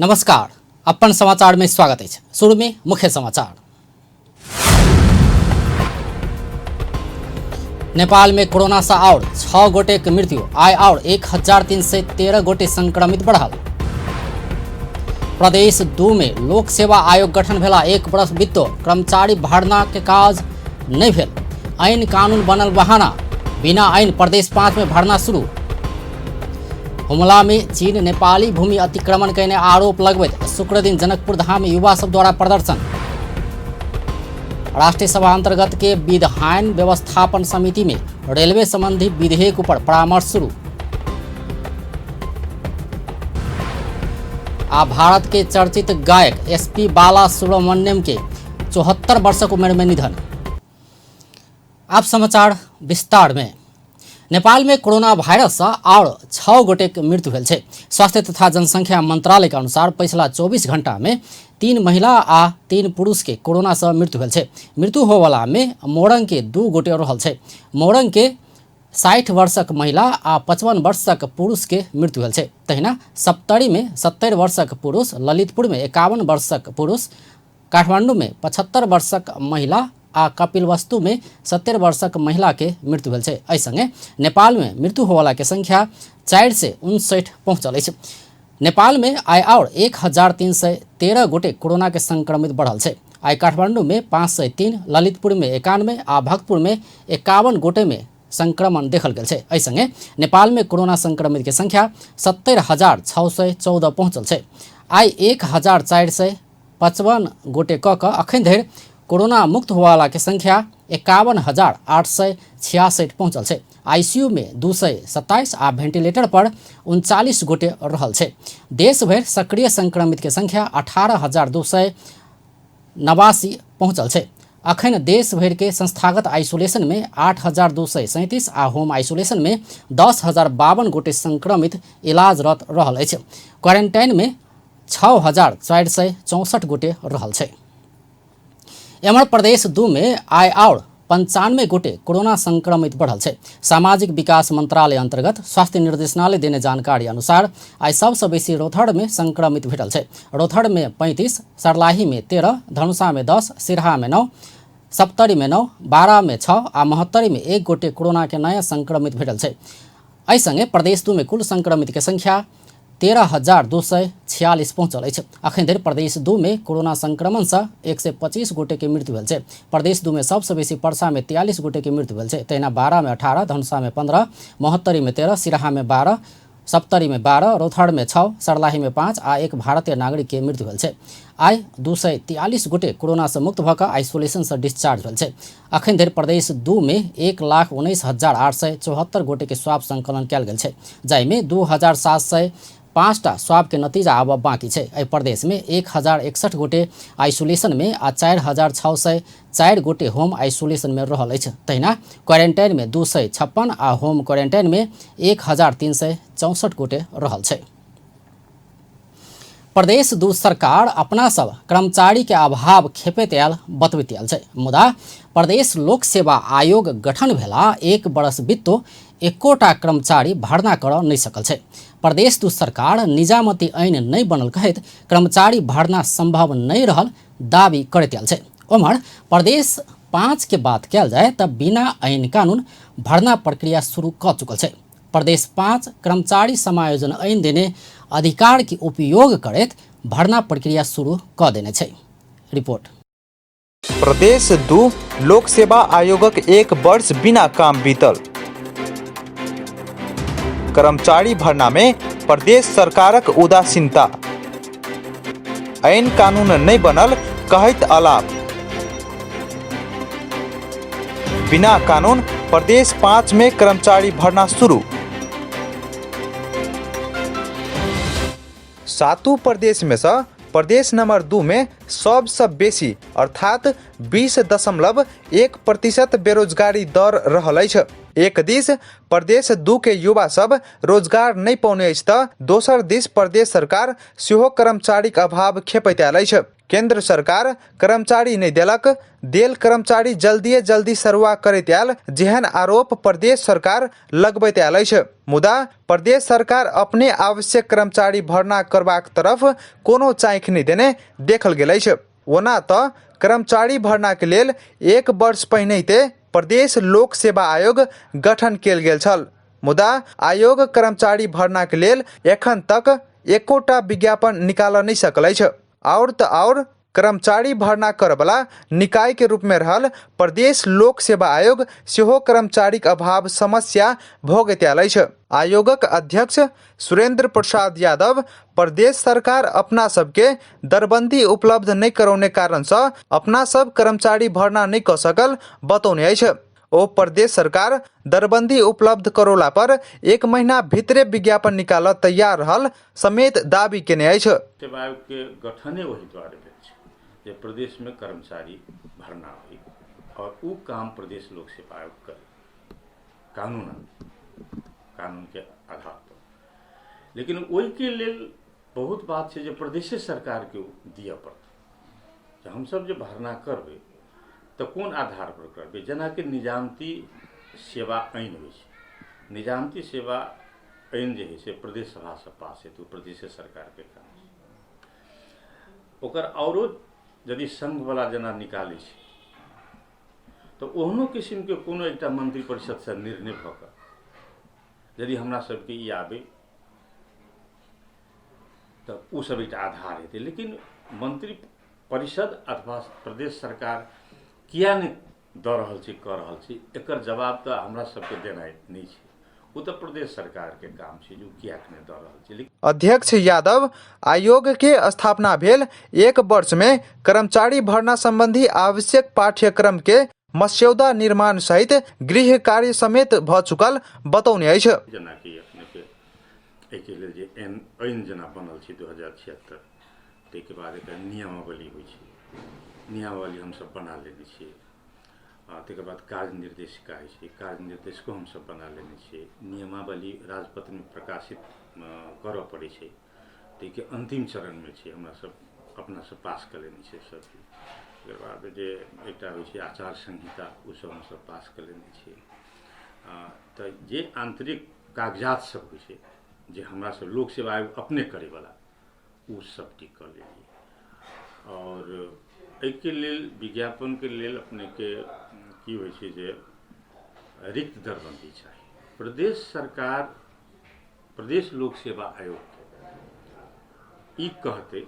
नमस्कार, अपन समाचार में स्वागत अछि। शुरू में मुख्य समाचार। नेपाल में कोरोना से और 6 गोटे के मृत्यु, आइ और 1313 गोटे संक्रमित बढ़ल। प्रदेश 2 में लोक सेवा आयोग गठन भेला 1 वर्ष बीतो कर्मचारी भर्ना के काज नहीं भेल। ऐन कानून बनल बहाना, बिना ऐन प्रदेश 5 में भर्ना शुरू। हुमला में चीन नेपाली भूमि अतिक्रमण कयने आरोप लगबैत शुक्र दिन जनकपुर धाम युवा सब द्वारा प्रदर्शन। राष्ट्रीय सभा अंतर्गत के विधान व्यवस्थापन समिति में रेलवे संबंधी विधेयक पर परामर्श शुरू। आ भारत के चर्चित गायक एसपी बाला सुब्रमण्यम के 74 वर्षक उम्र में निधन। आप समाचार विस्तार में। नेपाल में कोरोना वायरस से और 6 गोटे के मृत्यु भेल छै। स्वास्थ्य तथा जनसंख्या मंत्रालय के अनुसार पिछला 24 घंटा में 3 महिला आ 3 पुरुष के कोरोना से मृत्यु भेल छै। मृत्यु होवला में मोरंग के 2 गोटे रहल छै। मोरंग के 60 वर्षक महिला आ 55 वर्षक पुरुष के मृत्यु भेल छै। तहिना सप्तरी में 70 वर्षक पुरुष, ललितपुर में 51 वर्षक पुरुष, काठमांडू में 75 वर्षक महिला आ कपिलवस्तु में 70 वर्षक महिला के मृत्यु भेल छै। एहि संगे नेपाल में मृत्यु होवला के संख्या 459 पहुंचल अछि। नेपाल में आइ और 1313 गोटे कोरोना के संक्रमित बढ़ल छै। आइ काठमांडू में 503, ललितपुर में 91 आ भक्तपुर में 51 गोटे में संक्रमण देखल गेल छै। एहि संगे नेपाल में कोरोना संक्रमित के संख्या 70,614 पहुंचल छै। आइ 1455 गोटे क कऽ अखन धरि कोरोना मुक्त होवाला के संख्या 51,866 पहुंचल छै। आईसीयू में 227 आ वेंटिलेटर पर 39 गोटे रहल छै। देश भरि सक्रिय संक्रमित के संख्या 18,289 पहुंचल छै। अखन देश भरि के संस्थागत आइसोलेशन में 8,237 आ होम आइसोलेशन में 10,052 गोटे संक्रमित इलाजरत रहल अछि। क्वारेंटाइन में 6,464 गोटे रहल छै। एम्हर प्रदेश 2 में आइ और 95 गोटे कोरोना संक्रमित बढ़ल छै। सामाजिक विकास मंत्रालय अंतर्गत स्वास्थ्य निर्देशनालय देने जानकारी अनुसार आइ सबसँ बेसी रौथहर में संक्रमित भेटल छै। रौथहर में 35, सर्लाही में 13, धनुषा में 10, सिरहा में 9, सप्तरी में 9, बारा में 6 आ महोत्तरी में 1 गोटे कोरोना के नया संक्रमित भेटल छै। एहि संगे प्रदेश 2 में कुल संक्रमित के संख्या 13,246 पहुंचल अछि। अखन धरि प्रदेश 2 में कोरोना संक्रमण से 125 गोटे के मृत्यु भेल छै। प्रदेश 2 में सबसँ बेसी परसा में 43 गोटे के मृत्यु भेल छै। तहिना बारा में 18, धनुषा में 15, महोत्तरी में 13, सिरहा में 12, सप्तरी में 12, रौथहर में 6, सर्लाही में 5 आ 1 भारतीय नागरिक के मृत्यु भेल छै। आइ 243 गोटे कोरोना से मुक्त भऽ कऽ आइसोलेशन से डिस्चार्ज भेल छै। अखन धरि प्रदेश 2 में 1,19,874 गोटे के स्वाब संकलन कयल गेल छै, जाहिमे 2,705 स्वाब के नतीजा आबऽ बाकी छै। एहि प्रदेश में 1,061 गोटे आइसोलेशन में आ 4,604 गोटे होम आइसोलेशन में रहल अछि। तहिना क्वारेंटाइन में 256 आ होम क्वारेंटाइन में 1,364 गोटे रहल छै। प्रदेश 2 सरकार अपना सब कर्मचारी के अभाव खेपैत आयल बतबैत आयल छै, मुदा प्रदेश लोक सेवा आयोग गठन भेला 1 बरस बीतो एकोटा कर्मचारी भर्ना करऽ नहि सकल छै। प्रदेश 2 सरकार निजामती ऐन नहि बनल कहैत कर्मचारी भर्ना संभव नहि रहल दावी करैत आयल छै। ओम्हर प्रदेश 5 के बात कयल जाय तऽ बिना ऐन कानून भर्ना प्रक्रिया शुरू कऽ चुकल छै। प्रदेश 5 कर्मचारी समायोजन ऐन देने अधिकार के उपयोग करैत भर्ना प्रक्रिया शुरू कऽ देने छै। रिपोर्ट। प्रदेश 2 लोक सेवा आयोगक 1 वर्ष बिना काम बीतल। कर्मचारी भर्ना में प्रदेश सरकारक उदासीनता। ऐन कानून नहि बनल कहैत अलाप। बिना कानून प्रदेश 5 में कर्मचारी भर्ना शुरू। सातू प्रदेश में से प्रदेश नंबर 2 में सबसँ बेसी अर्थात 20.1% बेरोजगारी दर रहल अछि। एक दिस प्रदेश 2 के युवा सब रोजगार नहि पौने अछि तऽ दोसर दिस प्रदेश सरकार सेहो कर्मचारीक अभाव खेपैत आयल अछि। केंद्र सरकार कर्मचारी नहि देलक, देल कर्मचारी जल्दिए जल्दी सरुआ करैत आयल जेहन आरोप प्रदेश सरकार लगबैत आयल अछि। मुदा प्रदेश सरकार अपने आवश्यक कर्मचारी भर्ना करबाक तरफ कोनो चाँखि नहि देने देखल गेल अछि। ओना तऽ कर्मचारी भर्नाके लेल एक वर्ष पहिनहिते प्रदेश लोक सेवा आयोग गठन कयल गेल छल, मुदा आयोग कर्मचारी भर्नाके लेल एखन तक एकोटा विज्ञापन निकालऽ नहि सकल अछि। आओर तऽ आओर कर्मचारी भर्ना करऽवला निकायके रूपमे रहल प्रदेश लोक सेवा आयोग सेहो कर्मचारीक अभाव समस्या भोगैत आयल अछि। आयोगक अध्यक्ष सुरेंद्र प्रसाद यादव प्रदेश सरकार अपना सबके दरबंदी उपलब्ध नहि करौने कारणसँ अपना सब कर्मचारी भर्ना नहि कऽ सकल बतौने अछि। ओ प्रदेश सरकार दरबंदी उपलब्ध करौला पर एक महीना भीतरे विज्ञापन निकालऽ तैयार रहल समेत दावी केने अछि। सेवा आयोगके गठने ओहि दुआरे भेल छै जे प्रदेशमे कर्मचारी भर्ना होइ आओर ओ काम प्रदेश लोक सेवा आयोग करै कानूनन कानूनके आधार पर। लेकिन ओहिके लेल बहुत बात छै जे प्रदेशे सरकारके ओ दिअ पड़तै। जे हमसब जे भर्ना करबै तऽ कोन आधार पर करबै, जेनाकि निजामती सेवा ऐन होइ छै, निजामती सेवा ऐन जे होइ छै प्रदेश सभासँ पास हेतै, ओ प्रदेशे सरकारके काम छै। ओकर औरो यदि संघवला जेना निकालै छै तऽ ओहनो किसिमके कोनो एकटा मन्त्रिपरिषदसँ निर्णय भऽ कऽ यदि हमरा सबके ई आबै तऽ ओ सब एकटा आधार हेतै। लेकिन मन्त्री परिषद अथवा प्रदेश सरकार किया नहि दऽ रहल छै, कऽ रहल छै, एकर जवाब तऽ हमरा सबके देनाइ नहि छै, ओ तऽ प्रदेश सरकारके काम छै जे ओ किएक नहि दऽ रहल छै। लेकिन अध्यक्ष यादव आयोग के स्थापना भेल एक वर्ष में कर्मचारी भर्ना संबंधी आवश्यक पाठ्यक्रम के मस्यौदा निर्माण सहित गृह कार्य समेत भ चुकल बतौने अछि। जेनाकि अपनेके एहिके लेल जे एन ऐन जेना बनल छै 2076, ताहिके बाद एकर नियमावली होइ छै, नियमावली हमसब बना लेने छियै। आ ताहिके बाद कार्य निर्देशिका होइ छै, कार्य निर्देशको हमसब बना लेने छियै। नियमावली राजपत्रमे प्रकाशित करऽ पड़ै छै, ताहिके अन्तिम चरणमे छै, हमरा सब अपनासँ पास कऽ लेने छियै सब चीज। तकर बाद जे एकटा होइ छै आचार संहिता, ओसब हमसब पास कऽ लेने छियै। तऽ जे आन्तरिक कागजात सब होइ छै जे हमरा सब लोक सेवा आयोग अपने करैवला, ओ सब ठीक कऽ लेलियै। आओर एहिके लेल विज्ञापनके लेल अपनेके की होइ छै जे रिक्त दरबन्दी चाही। प्रदेश सरकार प्रदेश लोक सेवा आयोगके ई कहतै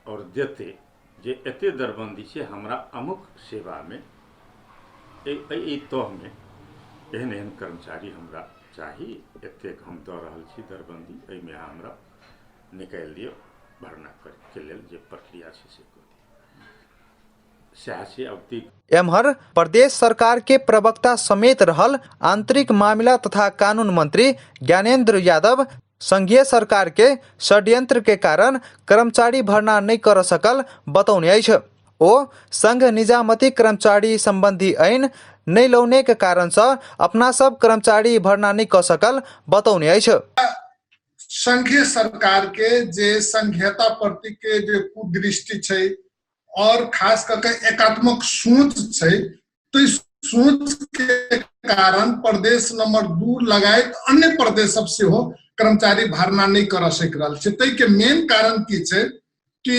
आओर देतै जे एते दरबन्दी छै हमरा अमुक सेवामे, एहि तहमे एहन एहन कर्मचारी हमरा चाही, एतेक हम दऽ रहल छी दरबन्दी, एहिमे अहाँ हमरा निकालि दिअ, भर्ना करैके लेल जे प्रक्रिया छै से कऽ दिअ, सएह छै। अब ती एम्हर प्रदेश सरकार के प्रवक्ता समेत रहल आंतरिक मामिला तथा कानून मंत्री ज्ञानेंद्र यादव संघीय सरकार के षड्यंत्र के कारण कर्मचारी भर्ना नहि कर सकल बतौने अछि। ओ संघ निजामती कर्मचारी संबंधी ऐन नहि लौने के कारण सँ अपना सब कर्मचारी भर्ना नहि कऽ सकल बतौने अछि। संघीय सरकार के जे संघीयता प्रति के जे कुदृष्टि छै और खास करके एकात्मक सोच छै, तो इस सोच के कारण प्रदेश नंबर 2 लगायत अन्य प्रदेश सब सेहो कर्मचारी भर्ना नहीं कर सक रहल छै। तै के मेन कारण की छै कि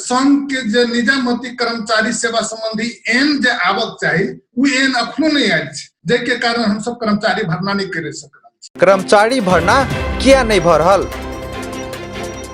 संघ के जे निजामती कर्मचारी सेवा संबंधी एन जे आवक चाही उ एन अखनो नहीं आयल छै, जाहि के कारण हम सब कर्मचारी भर्ना नहीं कर सक रहल छी। कर्मचारी भर्ना किया नहीं भऽ रहल?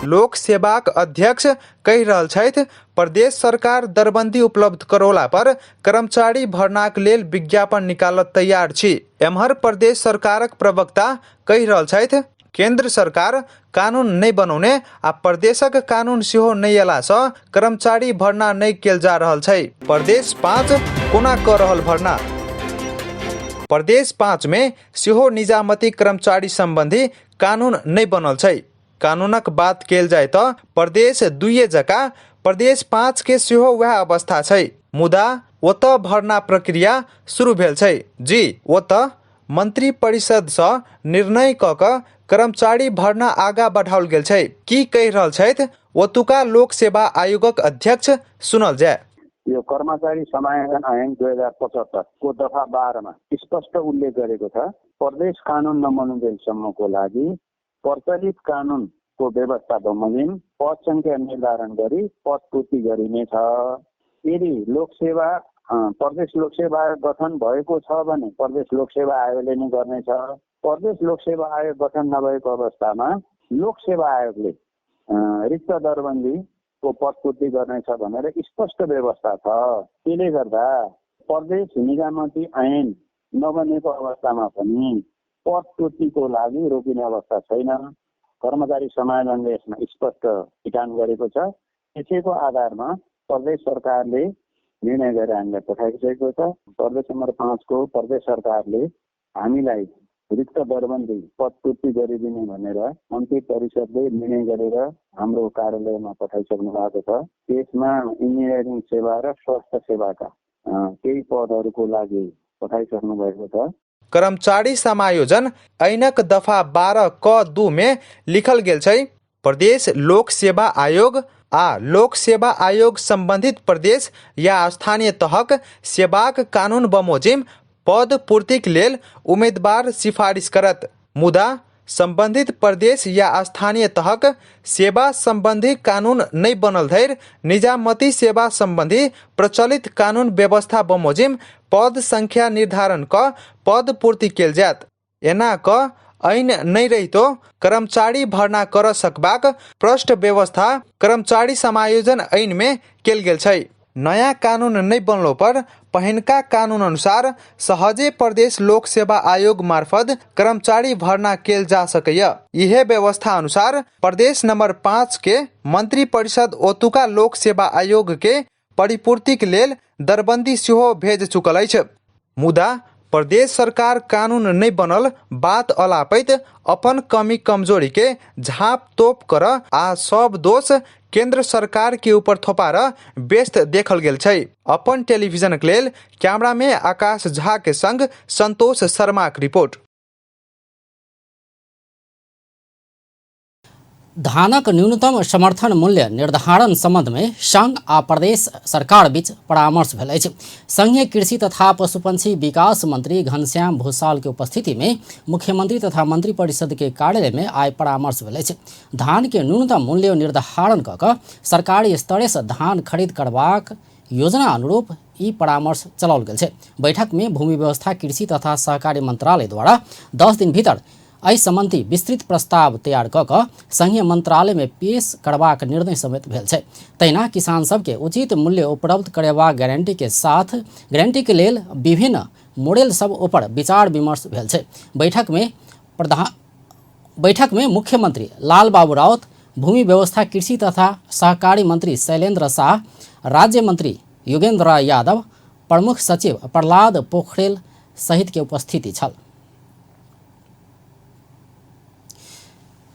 लोक सेवाक अध्यक्ष कहि रहल छथि प्रदेश सरकार दरबंदी उपलब्ध करौला पर कर्मचारी भर्नाक लेल विज्ञापन निकालऽ तैयार छी। एम्हर प्रदेश सरकारक प्रवक्ता कहि रहल छथि केंद्र सरकार कानून नहि बनौने आ प्रदेशक कानून सेहो नहि अयलासँ कर्मचारी भर्ना नहि कयल जा रहल छै। प्रदेश 5 कोना कऽ रहल भर्ना? प्रदेश 5 मे सेहो निजामती कर्मचारी संबंधी कानून नहि बनल छै। कानूनक बात कयल जाय तऽ प्रदेश 2 जकाँ प्रदेश 5 के सेहो वएह अवस्था छै, मुदा ओतऽ भर्ना प्रक्रिया शुरू भेल छै। जी, ओतऽ मंत्री परिषदसँ निर्णय कऽ कऽ कर्मचारी भर्ना आगा बढ़ाओल गेल छै। की कहि रहल छथि ओतुका लोक सेवा आयोगक अध्यक्ष, सुनल जाय। यो कर्मचारी समायोजन ऐन 2075 को दफा 12 मा स्पष्ट उल्लेख गरेको छ, प्रदेश कानुन नबनुन्जेलसम्मको लागि प्रचलित कानुनको व्यवस्था बमोजिम पद सङ्ख्या निर्धारण गरी पद पूर्ति गरिनेछ। यदि लोकसेवा प्रदेश लोकसेवा आयोग गठन भएको छ भने प्रदेश लोकसेवा आयोगले नै गर्नेछ। प्रदेश लोकसेवा आयोग गठन नभएको अवस्थामा लोकसेवा आयोगले रिक्त दरबन्दी को पद पूर्ति गर्नेछ भनेर स्पष्ट व्यवस्था छ। त्यसले गर्दा प्रदेश निजामती ऐन नबनेको अवस्थामा पनि पद पूर्तिको लागि रोकिने अवस्था छैन। कर्मचारी समायोजनले यसमा स्पष्ट ठिकान गरेको छ। त्यसैको आधारमा प्रदेश सरकारले निर्णय गरेर हामीलाई पठाइसकेको छ। प्रदेश नम्बर 5 को प्रदेश सरकारले हामीलाई रिक्त दरबन्दी पद पूर्ति गरिदिने भनेर मन्त्री परिषदले निर्णय गरेर हाम्रो कार्यालयमा पठाइसक्नु भएको छ। त्यसमा इन्जिनियरिङ सेवा र स्वास्थ्य सेवाका केही पदहरूको लागि पठाइसक्नु भएको छ। कर्मचारी समायोजन ऐनक दफा 12 क 2 में लिखल गेल छै, प्रदेश लोक सेवा आयोग आ लोक सेवा आयोग संबंधित प्रदेश या स्थानीय तहक सेवाक कानून बमोजिम पद पूर्तिक लेल उम्मीदवार सिफारिश करत, मुदा संबंधित प्रदेश या स्थानीय तहक सेवा संबंधी कानून नहि बनल धरि निजामती सेवा संबंधी प्रचलित कानून व्यवस्था बमोजिम पद संख्या निर्धारण क पद पूर्ति केल जायत। एना क ऐन नहि रहितो कर्मचारी भर्ना कर सकबाक प्रष्ट व्यवस्था कर्मचारी समायोजन ऐन में केल गेल छै। नया कानून नहि बनलो पर पहिनका कानून अनुसार सहजे प्रदेश लोक सेवा आयोग मार्फत कर्मचारी भर्ना केल जा सकैया। इहे व्यवस्था अनुसार प्रदेश नंबर 5 के मंत्री परिषद ओतुका लोक सेवा आयोग के परिपूर्तिक लेल दरबंदी सेहो भेज चुकल अछि। मुदा प्रदेश सरकार कानून नहि बनल बात अलापैत अपन कमी कमजोरी के झाँप तोप कर आ सब दोष केंद्र सरकार के ऊपर थोपार व्यस्त देखल गेल छै। अपन टेलीविजन के लेल कैमरा में आकाश झा के संग संतोष शर्मा के रिपोर्ट। धानक न्यूनतम समर्थन मूल्य निर्धारण संबंध में संघ आ प्रदेश सरकार बीच परामर्श भेल अछि। संघीय कृषि तथा पशुपक्षी विकास मंत्री घनश्याम भूषाल के उपस्थिति में मुख्यमंत्री तथा मंत्री परिषद के कार्यालय में आइ परामर्श भेल अछि। धान के न्यूनतम मूल्य निर्धारण कऽ कऽ सरकारी स्तर से धान खरीद करबाक योजना अनुरूप ई परामर्श चलाओल गेल छै। बैठक में भूमि व्यवस्था कृषि तथा सहकारी मंत्रालय द्वारा 10 दिन भीतर एहि संबंधी विस्तृत प्रस्ताव तैयार कऽ कऽ संघीय मंत्रालय में पेश करबाक निर्णय समेत भेल छै। तहिना किसान सबके उचित मूल्य उपलब्ध करेबाक गारंटी के साथ गारंटी के लेल विभिन्न मॉडल सब ऊपर विचार विमर्श भेल छै। बैठक में मुख्यमंत्री लाल बाबू राउत, भूमि व्यवस्था कृषि तथा सहकारी मंत्री शैलेंद्र शाह, राज्य मंत्री योगेंद्र यादव, प्रमुख सचिव प्रहलाद पोखरेल सहित के उपस्थिति छल।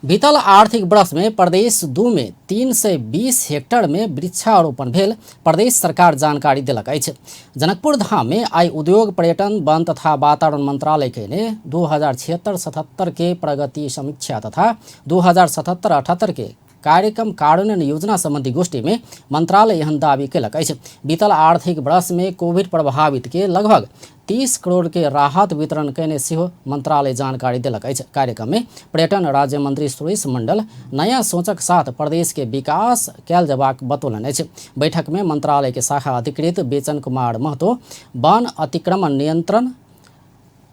बीतल आर्थिक वर्ष में प्रदेश 2 में 320 हेक्टेयर में वृक्षारोपण भेल प्रदेश सरकार जानकारी देलक अछि। जनकपुर धाम में आइ उद्योग पर्यटन वन तथा वातावरण मंत्रालय के ने 2076-77 के प्रगति समीक्षा तथा 2077-78 के कार्यक्रम कार्यान्वयन योजना संबंधी गोष्ठी में मंत्रालय एहन दावी केलक अछि। बीतल आर्थिक वर्ष में कोविड प्रभावित के लगभग 30 करोड़ के राहत वितरण कयने सेहो मंत्रालय जानकारी देलक अछि। कार्यक्रम में पर्यटन राज्य मंत्री सुरेश मंडल नया सोचक साथ प्रदेश के विकास कयल जयबाक बतौलनि अछि। बैठक में मंत्रालय के शाखा अधिकृत बेचन कुमार महतो वन अतिक्रमण नियंत्रण,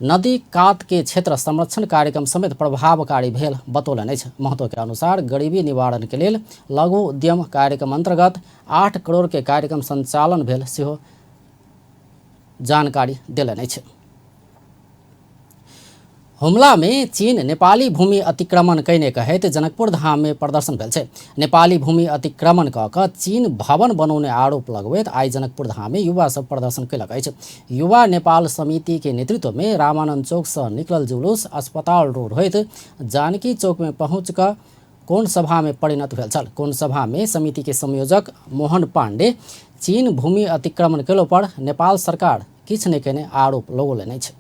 नदी कात के क्षेत्र संरक्षण कार्यक्रम समेत प्रभावकारी भेल बतौलनि अछि। महतो के अनुसार गरीबी निवारण के लेल लघु उद्यम कार्यक्रम अंतर्गत 8 करोड़ के कार्यक्रम संचालन भेल सेहो जानकारी देलनि अछि। हुमला में चीन नेपाली भूमि अतिक्रमण कयने कहैत जनकपुर धाम में प्रदर्शन भेल छै। नेपाली भूमि अतिक्रमण कऽ कऽ चीन भवन बनौने आरोप लगबैत आइ जनकपुर धाम में युवा सब प्रदर्शन कयलक अछि। युवा नेपाल समिति के नेतृत्व में रामानंद चौक से निकलल जुलूस अस्पताल रोड होइत जानकी चौक में पहुँच कऽ कोण सभा में परिणत भेल छल। कोण सभा में समिति के संयोजक मोहन पांडे चीन भूमि अतिक्रमण केलो पर नेपाल सरकार किछु नहि कयने आरोप लगौलनि अछि।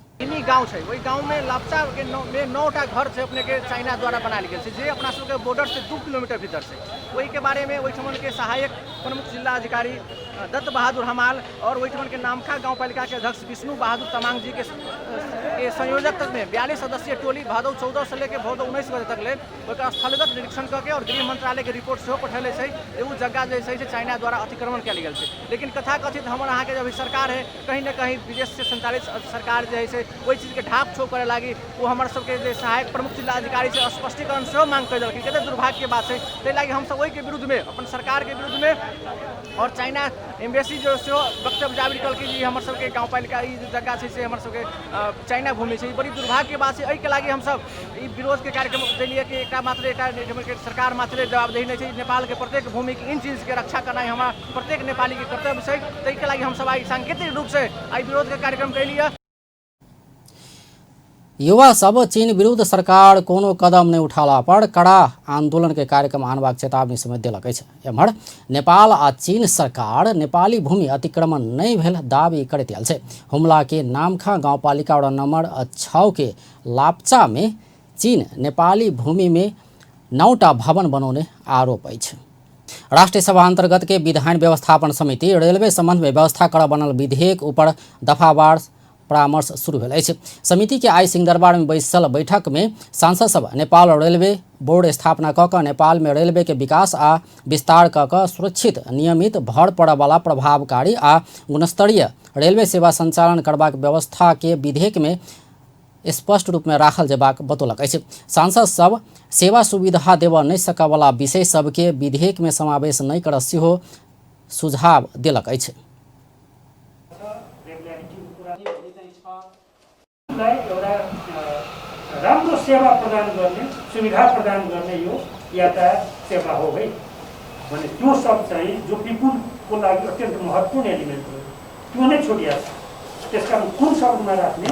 गाँव छै, ओहि गाँवमे लापचाके मे 9टा घर छै अपनेके चाइना द्वारा बनायल गेल छै, जे अपना सबके बॉर्डरसँ 2 किलोमीटर भीतर छै। ओहिके बारेमे ओहिठमनके सहायक प्रमुख जिला अधिकारी दत्त बहादुर हमाल और ओहिठमनके नामखा गाँवपालिकाके अध्यक्ष विष्णु बहादुर तमांग जी के संयोजकत्व में 42 सदस्यीय टोली भादौ 14 से लेके भादौ 19 बजे तक ले ओकर स्थलगत निरीक्षण करके और गृह मंत्रालय के रिपोर्ट सेहो पठेले छै जे ओ जगह जे छै से चाइना द्वारा अतिक्रमण कयल गेल छै। लेकिन कथाकथित हमर अहाँके जे अभी सरकार है, कहीं न कहीं विदेश से संचालित सरकार जे है से ओहि चीजके ढाप छोप करे लागी ओ हमर सबके जे सहायक प्रमुख जिला अधिकारी छै स्पष्टीकरण सेहो मांग कर देलखिन। कते दुर्भाग्यके बात छै। ताहि लागि हमसब ओहिके विरुद्धमे, अपन सरकारके विरुद्धमे और चाइना एम्बेसी जो सेहो वक्तव्य जारी कलकै जे हमर सबके गाँवपालिका ई जे जगह छै से हमर सबके चाइना भूमि छै। ई बड़ी दुर्भाग्यके बात छै। एहिके लागि हमसब ई विरोधके कार्यक्रम देलियै कि एकटा मात्र एकटा सरकार मात्रे जवाबदेही नहि छै, नेपालके प्रत्येक भूमिके इन चीजके रक्षा करनाइ हमरा प्रत्येक नेपालीके कर्तव्य छै। ताहिके लागि हमसब आइ सांकेतिक रूपसँ आइ विरोधके कार्यक्रम कैलियै। युवा सब चीन विरुद्ध सरकार कोनो कदम नहि उठाला पर कड़ा आंदोलन के कार्यक्रम आनबाक चेतावनी समेत देलक अछि। एम्हर नेपाल आ चीन सरकार नेपाली भूमि अतिक्रमण नहि भेल दावी करैत आयल छै। हुमला के नामखा गाउँपालिका वडा नम्बर 6 के लापचा में चीन नेपाली भूमि में 9टा भवन बनौने आरोप अछि। राष्ट्रिय सभा अंतर्गत के विधान व्यवस्थापन समिति रेलवे संबंध में व्यवस्था कर बनल विधेयक ऊपर दफावार परामर्श शुरू भेल अछि। समिति के आइ सिंहदरबार में बैसल बैठक में सांसद सब नेपाल रेलवे बोर्ड स्थापना क कऽ नेपाल में रेलवे के विकास आ विस्तार क कऽ सुरक्षित, नियमित, भर पड़यवला, प्रभावकारी आ गुणस्तरीय रेलवे सेवा संचालन करबाक व्यवस्था के विधेयक में स्पष्ट रूप में राखल जेबाक बतौलक अछि। सांसद सब सेवा सुविधा देबऽ नहि सकयवला विषय सबके विधेयक में समावेश नहि करऽ सेहो सुझाव देलक अछि। एउटा राम्रो सेवा प्रदान गर्ने, सुविधा प्रदान गर्ने यो यातायात सेवा हो है भने त्यो सब चाहिँ जो पिपुलको लागि अत्यन्त महत्त्वपूर्ण एलिमेन्ट हो त्यो नै छोडिएको छ। त्यसकारण कुन शब्दमा राख्ने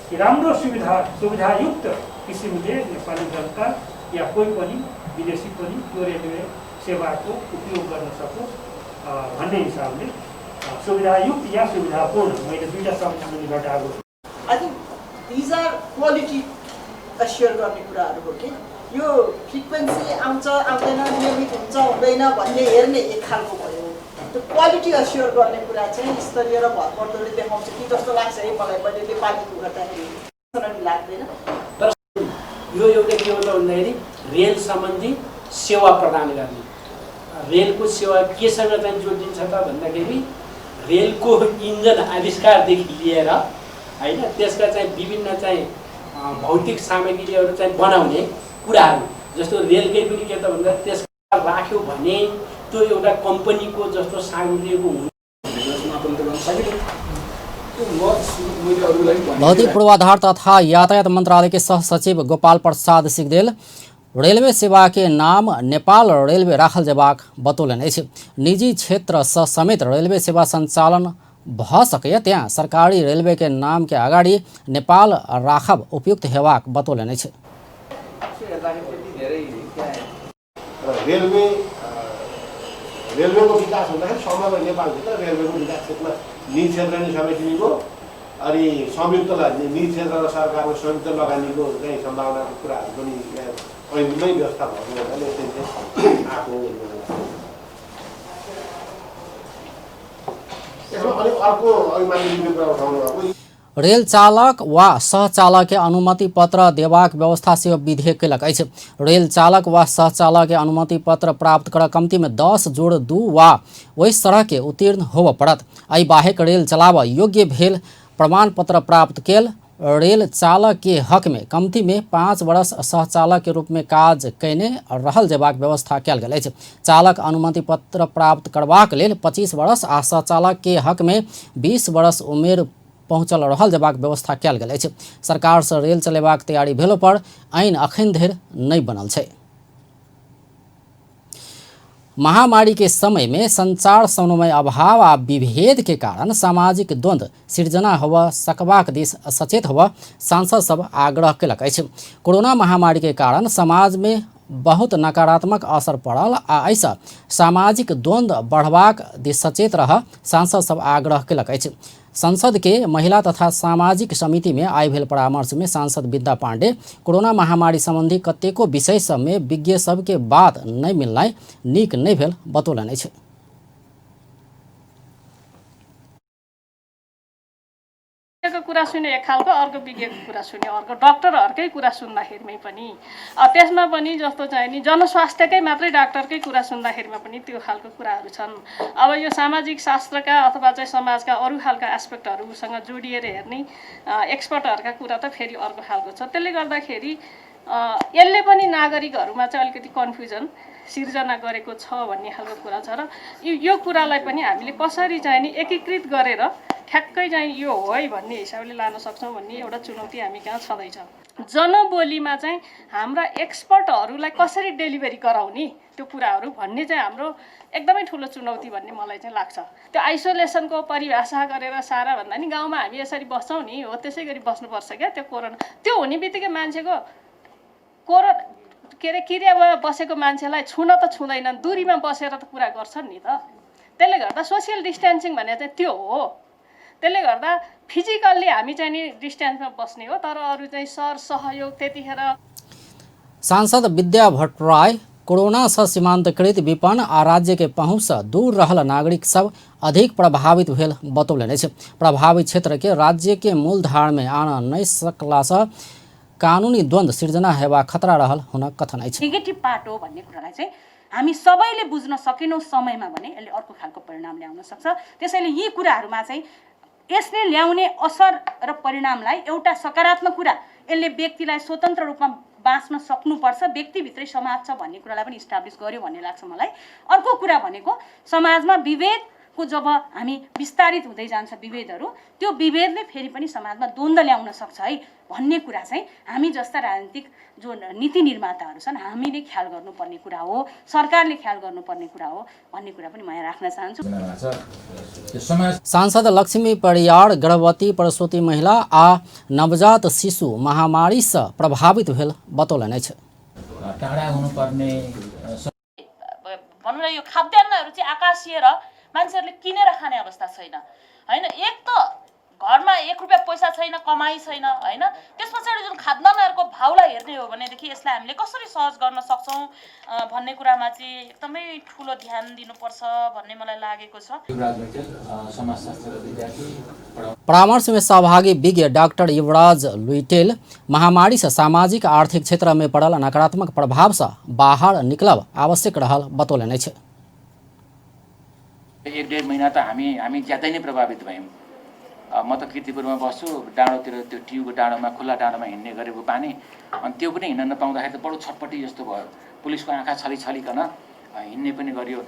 कि राम्रो सुविधा, सुविधायुक्त किसिमले नेपाली जनता या कोही पनि विदेशी पनि त्यो रेलवे सेवाको उपयोग गर्न सकोस् भन्ने हिसाबले सुविधायुक्त या सुविधापूर्ण, मैले दुईटा शब्द मैले घटाएको छु। I think these are quality assure गर्ने कुराहरू हो कि यो फ्रिक्वेन्सी आउँछ आउँदैन, नियमित हुन्छ हुँदैन भन्ने हेर्ने एक खालको भयो। त्यो क्वालिटी अस्योर गर्ने कुरा चाहिँ स्तरीय र भरपर्दोले देखाउँछ कि जस्तो लाग्छ है मलाई। मैले नेपालीको गर्दाखेरि लाग्दैन। तर यो एउटा के हो त भन्दाखेरि रेल सम्बन्धी सेवा प्रदान गर्ने, रेलको सेवा केसँग चाहिँ जोडिन्छ त भन्दाखेरि रेलको इन्जन आविष्कारदेखि लिएर हैन त्यसका चाहिँ विभिन्न चाहिँ भौतिक सामग्रीहरू चाहिँ बनाउने कुराहरू, जस्तो रेलकै पनि के त भन्दा त्यसका राख्यो भने त्यो एउटा कम्पनीको जस्तो सामग्रीको हुन्छ। भौतिक पूर्वाधार तथा यातायात मंत्रालय के सह सचिव गोपाल प्रसाद सिगदेल रेलवे सेवा के नाम नेपाल रेलवे राखल जेबाक बतौलनि अछि। निजी क्षेत्र सँ समेत रेलवे सेवा संचालन भऽ सकैए त्यहाँ सरकारी रेलवे के नाम के अगाडि नेपाल राखब उपयुक्त हेबाक बतौलनि अछि। र रेलवे रेलवेको विकास हुँदाखेरि समग्र नेपालभित्र रेलवेको विकास क्षेत्रमा निजी क्षेत्र नै समेटिएको अनि संयुक्त निजी क्षेत्र र सरकारको संयुक्त लगानीको चाहिँ सम्भावनाको कुराहरू पनि यहाँ ऐनमै व्यवस्था भएको हुनाले यसरी चाहिँ आएको हो। यसमा अनि अर्को अघि मान्यज्यूले कुरा उठाउनु भएको रेल चालक वा सहचालक के अनुमति पत्र देबाक व्यवस्था सेहो विधेयक केलक अछि। रेल चालक वा सहचालक के अनुमति पत्र प्राप्त कर कम्ती में 10 जोड़ 2 वा ओहि तरह के उत्तीर्ण होबय पड़त। एहि बाहेक रेल चलाबय योग्य भेल प्रमाण पत्र प्राप्त केल रेल चालक के हक में कम्ती में 5 वर्ष सहचालक के रूप में काज कयने रहल जेबाक व्यवस्था कयल गेल अछि। चालक अनुमति पत्र प्राप्त करबाक लेल 25 वर्ष आ सहचालक के हक में 20 वर्ष उमेर पहुँचल रहल जेबाक व्यवस्था कयल गेल अछि। सरकार से रेल चलेबाक तैयारी भेलो पर ऐन अखन धरि नहि बनल छै। महामारी के समय में संचार समन्वय अभाव आ विभेद के कारण सामाजिक द्वंद्व सिर्जना होबय सकबाक दिस सचेत होबय सांसद सब आग्रह केलक अछि। कोरोना महामारी के कारण समाज में बहुत नकारात्मक असर पड़ल आ एहिसँ सामाजिक द्वन्द्व बढ़बाक दिस सचेत रह सांसद सब आग्रह केलक अछि। संसद के महिला तथा सामाजिक समिति में आइ भेल परामर्श में सांसद बिंदा पांडे कोरोना महामारी संबंधी कतेको विषय सब में विज्ञ सब के बात नहि मिलनाइ नीक नहि भेल बतौलनि अछि। विज्ञको कुरा सुन्यो एक खालको, अर्को विज्ञको कुरा सुन्यो अर्को, डक्टरहरूकै कुरा सुन्दाखेरिमै पनि त्यसमा पनि जस्तो चाहिँ नि जनस्वास्थ्यकै मात्रै डाक्टरकै कुरा सुन्दाखेरिमा पनि त्यो खालको कुराहरू छन्। अब यो सामाजिक शास्त्रका अथवा चाहिँ समाजका अरू खालका एस्पेक्टहरूसँग जोडिएर हेर्ने एक्सपर्टहरूका कुरा त फेरि अर्को खालको छ। त्यसले गर्दाखेरि यसले पनि नागरिकहरूमा चाहिँ अलिकति कन्फ्युजन सिर्जना गरेको छ भन्ने खालको कुरा छ र यो कुरालाई पनि हामीले कसरी चाहिँ नि एकीकृत गरेर ठ्याक्कै चाहिँ यो हो है भन्ने हिसाबले लान सक्छौँ भन्ने एउटा चुनौती हामी कहाँ छँदैछ। जनबोलीमा चाहिँ हाम्रा एक्सपर्टहरूलाई कसरी डेलिभरी गराउने त्यो कुराहरू भन्ने चाहिँ हाम्रो एकदमै ठुलो चुनौती भन्ने मलाई चाहिँ लाग्छ। त्यो आइसोलेसनको परिभाषा गरेर सारा भन्दा नि गाउँमा हामी यसरी बस्छौँ नि, हो त्यसै गरी बस्नुपर्छ क्या। त्यो कोरोना त्यो हुने बित्तिकै मान्छेको कोरोना के अरे क्रियामा बसेको मान्छेलाई छुन त छुँदैनन्, दूरीमा बसेर त कुरा गर्छन् नि त। त्यसले गर्दा सोसियल डिस्टेन्सिङ भन्ने चाहिँ त्यो हो। त्यसले गर्दा फिजिकल्ली हामी चाहिँ नि डिस्टेन्समा बस्ने हो, तर अरू चाहिँ सर सहयोग त्यतिखेर। सांसद विद्या भट्टराई कोरोना से सीमांतकृत विपन्न आ राज्य के पहुँच से दूर रहल नागरिक सब अधिक प्रभावित भेल बतौलनि अछि। प्रभावित क्षेत्र के राज्य के मूलधार में आन नहि सकला से कानूनी द्वंद्व सिर्जना हेबाक खतरा रहल हुनक कथन अछि। नेगेटिभ पार्ट हो भन्ने कुरालाई चाहिँ हामी सबैले बुझ्न सकेनौँ समयमा भने यसले अर्को खालको परिणाम ल्याउन सक्छ। त्यसैले यी कुराहरूमा चाहिँ यसले ल्याउने असर र परिणामलाई एउटा सकारात्मक कुरा, यसले व्यक्तिलाई स्वतन्त्र रूपमा बाँच्न सक्नुपर्छ, व्यक्तिभित्रै समाज छ भन्ने कुरालाई पनि इस्टाब्लिस गर्यो भन्ने लाग्छ मलाई। अर्को कुरा भनेको समाजमा विभेदको जब हामी विस्तारित हुँदै जान्छ विभेदहरू, त्यो विभेदले फेरि पनि समाजमा द्वन्द्व ल्याउन सक्छ है भन्ने कुरा चाहिँ हामी जस्ता राजनीतिक जो नीति निर्माताहरू छन् हामीले ख्याल गर्नुपर्ने कुरा हो, सरकारले ख्याल गर्नुपर्ने कुरा हो भन्ने कुरा पनि म यहाँ राख्न चाहन्छु। सांसद लक्ष्मी परियार गर्भवती प्रसूति महिला आ नवजात शिशु महामारी से प्रभावित भेल बतौलनि अछि। टाढा हुनुपर्ने भनौँ न यो खाद्यान्नहरू चाहिँ आकाशिएर मान्छेहरूले किनेर खाने अवस्था छैन होइन। एक त घरमा 1 रुपियाँ पैसा छैन, कमाइ छैन होइन। त्यस पछाडि जुन खाद्यान्नहरूको भाउलाई हेर्ने हो भनेदेखि यसलाई हामीले कसरी सहज गर्न सक्छौँ भन्ने कुरामा चाहिँ एकदमै ठुलो ध्यान दिनुपर्छ भन्ने मलाई लागेको छ। परामर्श में सहभागी विज्ञ डॉक्टर युवराज लुइटेल महामारी से सामाजिक आर्थिक क्षेत्र में पड़ल नकारात्मक प्रभाव से बाहर निकलब आवश्यक रहल बतौलनि अछि। 1-1.5 महिना त हामी ज्यादै नै प्रभावित भयौँ। म त किर्तिपुरमा बस्छु, डाँडोतिर त्यो ट्युबको डाँडोमा खुल्ला डाँडोमा हिँड्ने गरेको पानी, अनि त्यो पनि हिँड्न नपाउँदाखेरि त बडो छटपटी जस्तो भयो। पुलिसको आँखा छली छलिकन हिँड्ने पनि गरियो,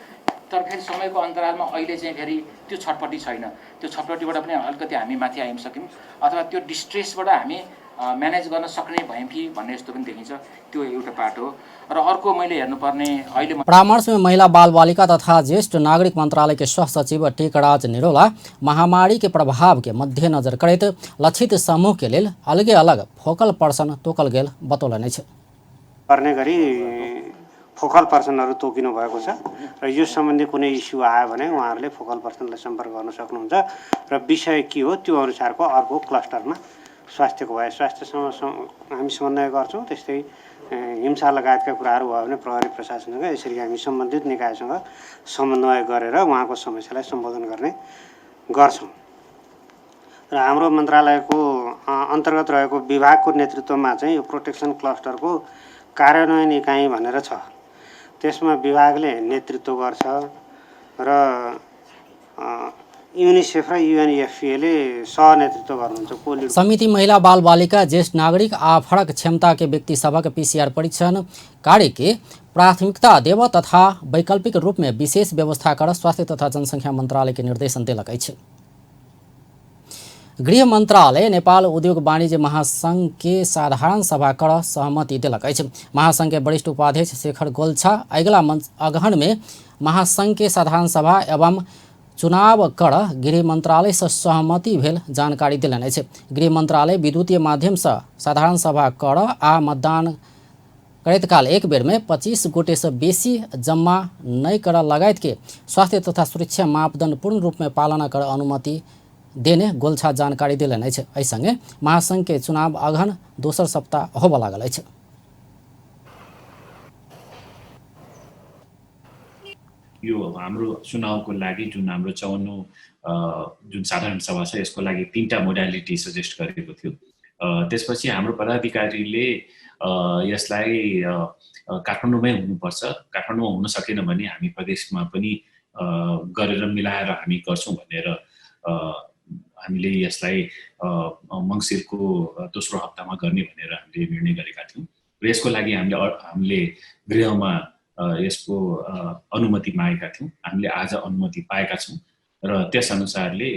तर फेरि समयको अन्तरालमा अहिले चाहिँ फेरि त्यो छटपटी छैन। त्यो छटपटीबाट पनि अलिकति हामी माथि आउन सक्यौँ अथवा त्यो डिस्ट्रेसबाट हामी म्यानेज गर्न सक्ने भयौँ कि भन्ने जस्तो पनि देखिन्छ। त्यो एउटा पाटो हो। र अर्को मैले हेर्नुपर्ने अहिले परामर्श में महिला बाल बालिका तथा ज्येष्ठ नागरिक मंत्रालय के सह सचिव टेकराज निरोला महामारी के प्रभाव के मध्यनजर करैत लक्षित समूह के लेल अलगे अलग फोकल पर्सन तोकल गेल बतौलनि अछि। गर्ने गरी फोकल पर्सनहरू तोकिनु भएको छ र यो सम्बन्धी कुनै इस्यु आयो भने उहाँहरूले फोकल पर्सनलाई सम्पर्क गर्न सक्नुहुन्छ र विषय के हो त्यो अनुसारको अर्को क्लस्टरमा स्वास्थ्यको भए स्वास्थ्यसँग हामी समन्वय गर्छौँ। त्यस्तै हिंसा लगायतका कुराहरू भयो भने प्रहरी प्रशासनसँग यसरी हामी सम्बन्धित निकायसँग समन्वय गरेर उहाँको समस्यालाई सम्बोधन गर्ने गर्छौँ। र हाम्रो मन्त्रालयको अन्तर्गत रहेको विभागको नेतृत्वमा चाहिँ यो प्रोटेक्सन क्लस्टरको कार्यान्वयन इकाइ भनेर छ, त्यसमा विभागले नेतृत्व गर्छ र युनिसेफ र युएनएफपीएले सहनेतृत्व गर्नुहुन्छ। समिति महिला बाल बालिका ज्येष्ठ नागरिक आ फरक क्षमता के व्यक्ति सभक पीसीआर परीक्षण कार्य के प्राथमिकता देव तथा वैकल्पिक रूप में विशेष व्यवस्था कर स्वास्थ्य तथा जनसंख्या मंत्रालय के निर्देशन देलक अछि। गृह मंत्रालय नेपाल उद्योग वाणिज्य महासंघ के साधारण सभा कर सहमति देलक अछि। महासंघ के वरिष्ठ उपाध्यक्ष शेखर गोल्छा अगिला अगहन में महासंघ के साधारण सभा एवं चुनाव कर गृह मंत्रालय से सहमति भेल जानकारी देलनि अछि। गृह मंत्रालय विद्युतीय माध्यम से साधारण सभा कर आ मतदान करैत काल एक बेर में 25 गोटे से बेसी जम्मा नहि करऽ लगायत के स्वास्थ्य तथा सुरक्षा मापदंड पूर्ण रूप में पालना कर अनुमति देने गोल्छा जानकारी देलनि अछि। एहि संगे महासंघ के चुनाव अगहन दोसर सप्ताह होबऽ लागल अछि। यो हाम्रो चुनावको लागि जुन हाम्रो 54औं जुन साधारण सभा छ यसको लागि 3टा मोडालिटी सजेस्ट गरेको थियो। त्यसपछि हाम्रो पदाधिकारीले यसलाई काठमाडौँमै हुनुपर्छ, काठमाडौँमा हुन सकेन भने हामी प्रदेशमा पनि गरेर मिलाएर हामी गर्छौँ भनेर हामीले यसलाई मङ्सिरको दोस्रो हप्तामा गर्ने भनेर हामीले निर्णय गरेका थियौँ र यसको लागि हामीले गृहमा यसको अनुमति मागेका थियौँ। हामीले आज अनुमति पाएका छौँ र त्यसअनुसारले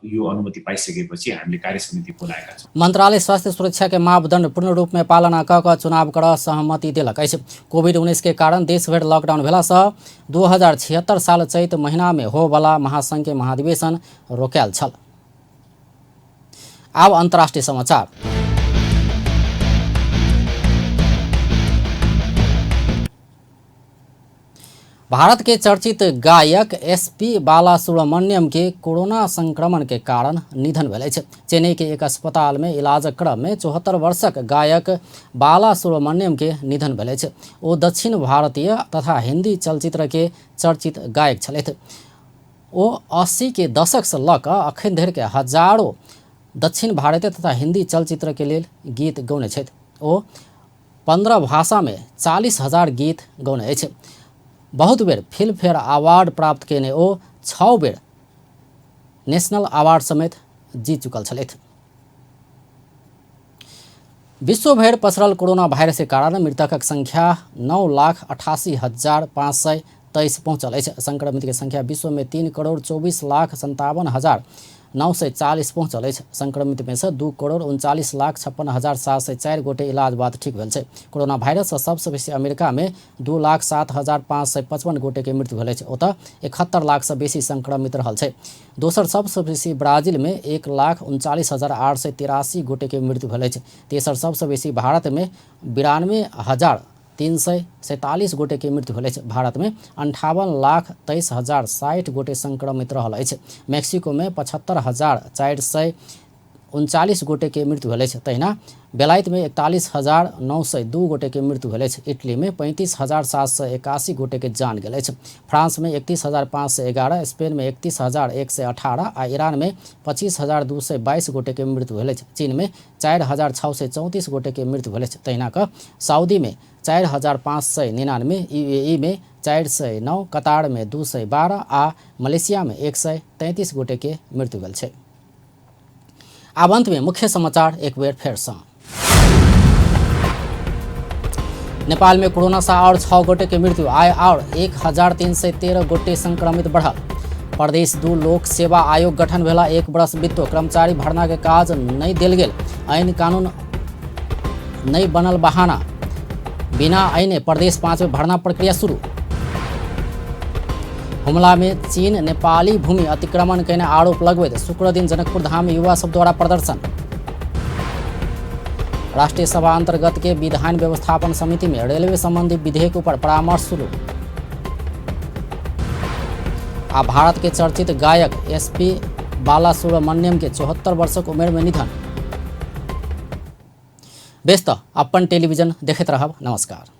यो अनुमति पाइसकेपछि हामीले कार्यसमिति बोलाएका छौँ। मंत्रालय स्वास्थ्य सुरक्षा के मापदंड पूर्ण रूप में पालना क क चुनाव कर सहमति देलक अछि। कोविड-19 के कारण देशभरि लॉकडाउन भेला सँ 2076 साल चैत महीना में होबला महासंघ के महाधिवेशन रोकायल छल। आब अंतर्राष्ट्रीय समाचार। भारत के चर्चित गायक एसपी बालासुब्रमण्यम के कोरोना संक्रमण के कारण निधन भेल अछि। चेन्नई के एक अस्पताल में इलाजक क्रम में 74 वर्षक गायक बालासुब्रमण्यम के निधन भेल अछि। ओ दक्षिण भारतीय तथा हिंदी चलचित्र के चर्चित गायक छलथि। ओ 80 के दशक से लऽ कऽ अखन धरि के हजारों दक्षिण भारतीय तथा हिंदी चलचित्र के लेल गीत गौने छथि। ओ 15 भाषा में 40,000 गीत गौने अछि। बहुत बेर फिल्मफेयर अवार्ड प्राप्त केने ओ 6 बेर नेशनल अवार्ड समेत जीत चुकल छलथि। विश्वभरि पसरल कोरोना वायरस के कारण मृतकक संख्या 9,88,523 पहुंचल अछि। संक्रमित के संख्या विश्व में 3,24,57,940 पहुंचल अछि। संक्रमित में से 2,39,56,704 गोटे इलाज बाद ठीक भेल छै। कोरोना वायरस से सबसे बेसी अमेरिका में 2,07,555 गोटे के मृत्यु भेल अछि। ओतऽ 71 लाख से बेसी संक्रमित रहल छै। दोसर सबसे बेसी ब्राजील में 1,39,883 गोटे के मृत्यु भेल अछि। तेसर सबसे बेसी भारत में 92,347 गोटे के मृत्यु भेल अछि। भारत में 58,23,060 गोटे संक्रमित रहल अछि। मैक्सिको में 75,439 गोटे के मृत्यु भेल अछि। तहिना बेलायत में 41,902 गोटे के मृत्यु भेल अछि। इटली में 35,781 गोटे के जान गेल अछि। फ्रांस में 31,511, स्पेन में 31,118 आ ईरान में 25,222 गोटे के मृत्यु भेल अछि। चीन में 4,634 गोटे के मृत्यु भेल अछि। तहिना कऽ सऊदी में 4,599, यूएई में 409, कतार में 212 आ मलेशिया में 133 गोटे के मृत्यु भेल छै। आब अंत में मुख्य समाचार एक बेर फेर सँ। नेपाल में कोरोना से और 6 गोटे के मृत्यु, आय और 1,313 गोटे संक्रमित बढ़ल। प्रदेश 2 लोक सेवा आयोग गठन भेला 1 वर्ष बीतो कर्मचारी भर्ना के काज नहीं देल गेल, ऐन कानून नहीं बनल बहाना, बिना ऐने प्रदेश 5 में भर्ना प्रक्रिया शुरू। हमला में चीन नेपाली भूमि अतिक्रमण केने आरोप लगबैत शुक्र दिन जनकपुर धाम में युवा सब द्वारा प्रदर्शन। राष्ट्रीय सभा अंतर्गत के विधान व्यवस्थापन समिति में रेलवे संबंधी विधेयक पर परामर्श शुरू। आ भारत के चर्चित गायक एसपी बालासुब्रमण्यम के 74 वर्षक उम्र में निधन। बेस त अपन टेलीविजन देखैत रहब। नमस्कार।